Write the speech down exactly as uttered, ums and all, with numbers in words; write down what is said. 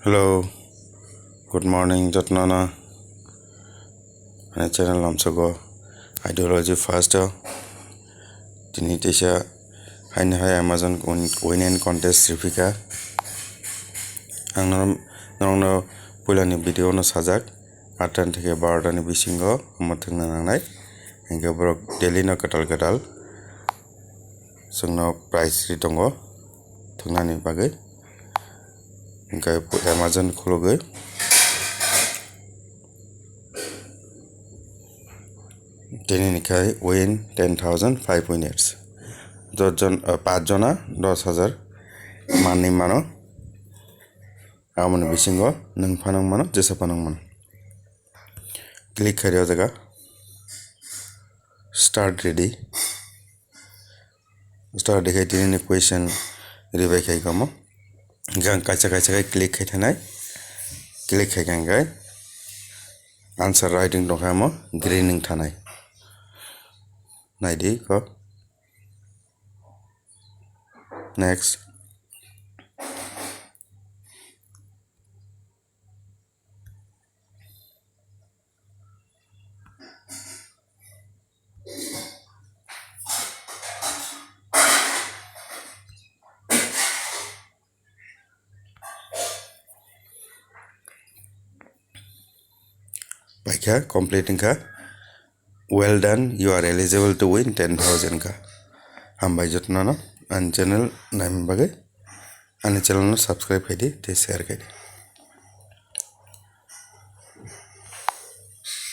Hello, good morning, jotnana. Ani channel lamsogo Ideology First o. Tini teisa haini hai Amazon win, win and contest rifika. Ang norok, norokno puilani video no sajak, atta theke barota ni bisingo omo thwngna nangnai. Hingke borok daily no kwtal kwtal chwngno prize ri tongo thwngnani bagwi. Hingke Amazon khulugwi tini ni khai win ten thousand five winners. Dos jon, ah, paanch jona dos hajar manwi mano. Aboni bisingo nwng phano wng mano, jesa phano wng mano. Click khai di o jaga. Start ready. Start ready khai tini ni question ribai khai kamo. Hingke ang kaisa kaisa khai click khai thanai. Click khai kha hingke answer writing tongkha amo green wng thanai. Naidi kok. Next. Paikha complete wngkha. Well done, you are eligible to win ten thousand ka. Hambai jotno no ani channel naimani bagwi. Ani channel no subscribe khaidi tei share khaidi.